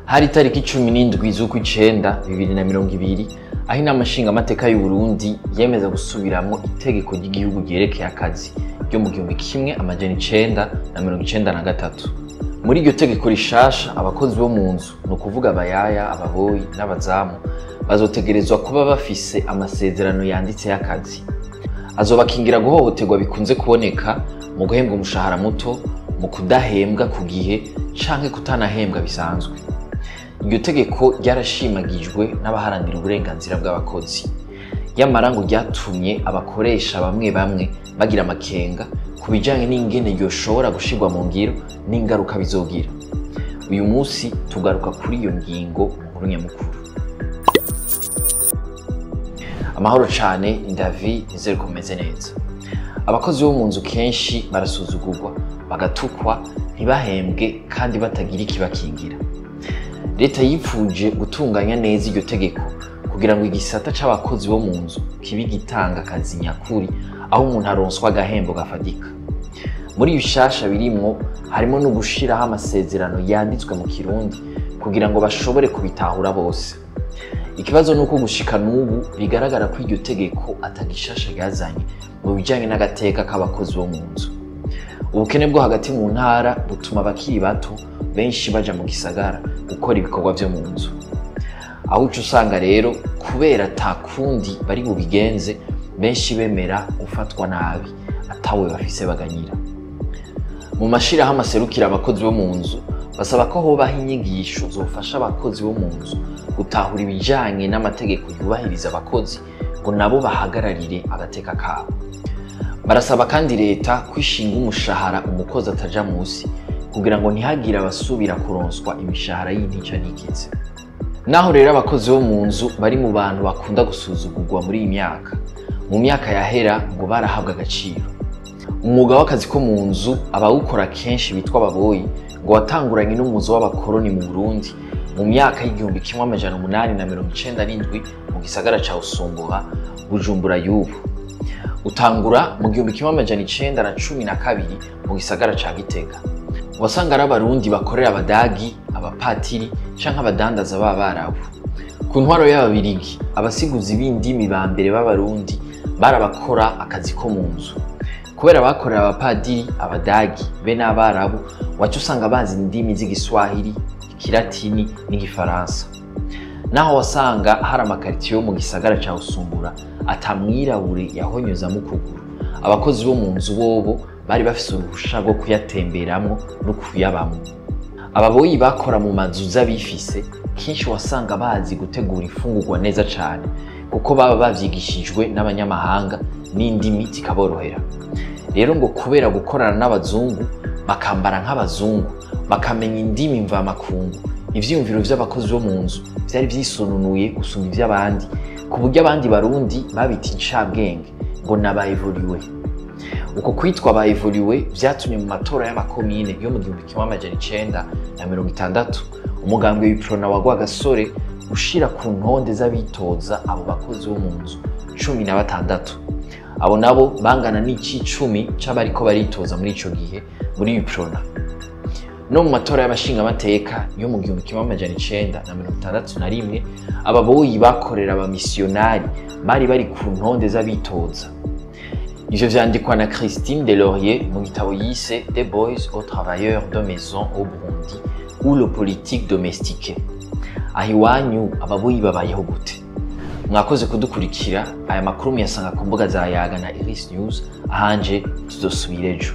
Hari itariki 17 z'ukwicenda 2020 aho inama nshingamateka y'u Burundi yemeza gusubiramwo itegeko ry'igihugu ryerekeye akazi ryo mu 1993. Muri iryo tegeko rishasha, abakozi bo mu nzu, ni ukuvuga abayaya, ababoyi n'abazamu, bazotegerezwa kuba bafise amasezerano yanditse y'akazi azobakingira guhohoterwa bikunze kuboneka mu guhembwa umushahara muto, mu kudahembwa ku gihe canke kutanahembwa bisanzwe. Iryo tegeko ryarashimagijwe n'abaharanira uburenganzira bw'abakozi, yamara ngo ryatumye abakoresha bamwe bamwe bagira amakenga ku bijanye n'ingene ryoshobora gushirwa mu ngiro n'ingaruka bizogira. Uyu munsi tugaruka kuri iyo ngingo mu nkuru nyamukuru. Amahoro cane, ni David, nizere ko mumeze neza. Abakozi bo mu nzu kenshi barasuzugurwa, bagatukwa, ntibahembwe kandi batagira ikibakingira. Leta yipfuje gutunganya neza iryo tegeko kugira ngo igisata c'abakozi bo mu nzu kibe gitanga akazi nyakuri, aho umuntu aronswa agahembo gafatika. Muri bishasha birimwo harimo no gushiraho amasezerano yanditswe mu Kirundi kugira ngo bashobore kubitahura bose. Ikibazo nuko gushika n'ubu bigaragara ko iryo tegeko atagishasha ryazanye mu bijanye n'agateka k'abakozi bo mu nzu. Ubukene bwo hagati mu ntara butuma abakiri bato benshi baja mu gisagara gukora ibikorwa vyo mu nzu, aho uca usanga rero kubera ata kundi bari bubigenze, benshi bemera gufatwa nabi atawe bafise baganyira. Mu mashirahamwe aserukira abakozi bo mu nzu basaba ko hobaho inyigisho zofasha abakozi bo mu nzu gutahura ibijanye n'amategeko yubahiriza abakozi, ngo nabo bahagararire agateka kabo. Barasaba kandi leta kwishinga umushahara umukozi ataja musi, kugira ngo ntihagire abasubira kuronswa imishahara y'intica ntikize. Naho rero abakozi bo mu nzu bari mu bantu bakunda gusuzugurwa muri iyi myaka, mu myaka yahera ngo barahabwa agaciro. Umwuga w'akazi ko mu nzu abawukora kenshi bitwa ababoyi ngo watanguranye n'umuzo w'abakoroni mu Burundi mu myaka y'1897 mu gisagara ca Busumbura, Bujumbura y'ubu. Utangura mu 1912 mu gisagara ca Gitega. Wasanga ari Abarundi bakorera Abadagi, abapatiri canke abadandaza b'Abarabu. Ku ntwaro y'Ababirigi, abasiguzi b'indimi ba mbere b'Abarundi barabakora akazi ko mu nzu. Kubera bakorera abapadiri, Abadagi be n'Abarabu, waca usanga bazi indimi z'Igiswahili, Ikilatini n'Igifaransa. Naho wasanga hari amakaritiyo yo mu gisagara ca Busumbura atamwirabure yahonyozamo ukuguru, abakozi bo mu nzu bobo bari bafise uruhusha rwo kuyatemberamwo no kuyabamwo. Ababoyi bakora mu mazu z'abifise kenshi wasanga bazi gutegura imfungurwa neza cane, kuko baba bavyigishijwe n'abanyamahanga n'indimi zikaborohera. Rero ngo kubera gukorana n'abazungu, bakambara nk'abazungu, bakamenya indimi mvamakungu, ivyiyumviro vy'abakozi bo mu nzu vyari vyisununuye gusumba ivy'abandi, ku buryo abandi Barundi babita incabwenge ngo n'aba évolués. Uko kwitwa aba évolués vyatumye mu matora y'amakomine yo mu 1960 umugambwe w'Uprona wa Rwagasore ushira ku ntonde z'abitoza abo bakozi bo mu nzu 16. Abo nabo bangana n'icicumi c'abariko baritoza muri ico gihe muri Uprona. No mu matora y'abashingamateka yo mu 1961, ababoyi bakorera abamisiyonari bari bari ku ntonde z'abitoza. Ivyo vyandikwa na Christine Delaurier mu gitabo yise Des Boys aux travailleurs de maison au Burundi ou le politique domestiquée. Aho iwanyu ababoyi babayeho gute? Mwakoze kudukurikira. Aya makuru muyasanga ku mbuga za Yaga na Iris News. Ahanje tuzosubira ejo.